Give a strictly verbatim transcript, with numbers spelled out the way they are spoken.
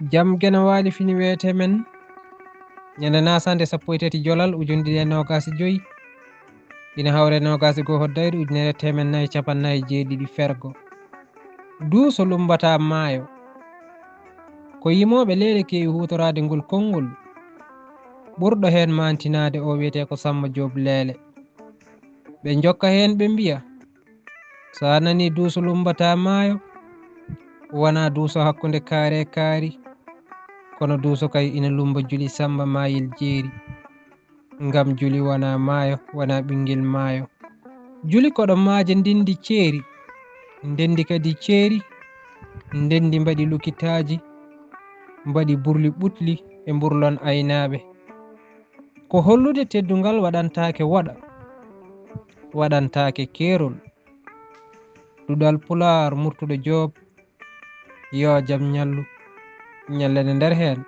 Jam geno waali fini weete men. Ñande naasande sappo e tati jolal ujunɗiɗi e noogaas e joy. Ina hawre noogaas e goo hoddayru ujunere teemen nayi capan nayi jeeɗiɗi fergo. Duuso lumbataa maayo. Ko yimooɓe leele keewi huutoraade ngol konngol. Ɓurɗo heen maantinaade o wiyetee ko Sammba Joob Leele. Ɓe njokka heen ɓe mbiya, so a nanii duuso lumbataa maayo, wonaa duuso hakkunde kaari e kaari, kono duuso kay ina lumba juli Sammba Maayel Jeeri. Ngam juli wonaa maayo, wonaa ɓinngel maayo. Juli koɗo maaje ndenndi ceeri, ndenndi kadi ceeri, ndenndi mbaɗi lukitaaji, mbaɗi burli ɓutli e mburlon aynaaɓe. Ko hollude teddungal waɗantaake woɗa, waɗantaake keerol. Duɗal Pulaar Murtuɗo Joob, yo jam ñallu, ñallene nder heen.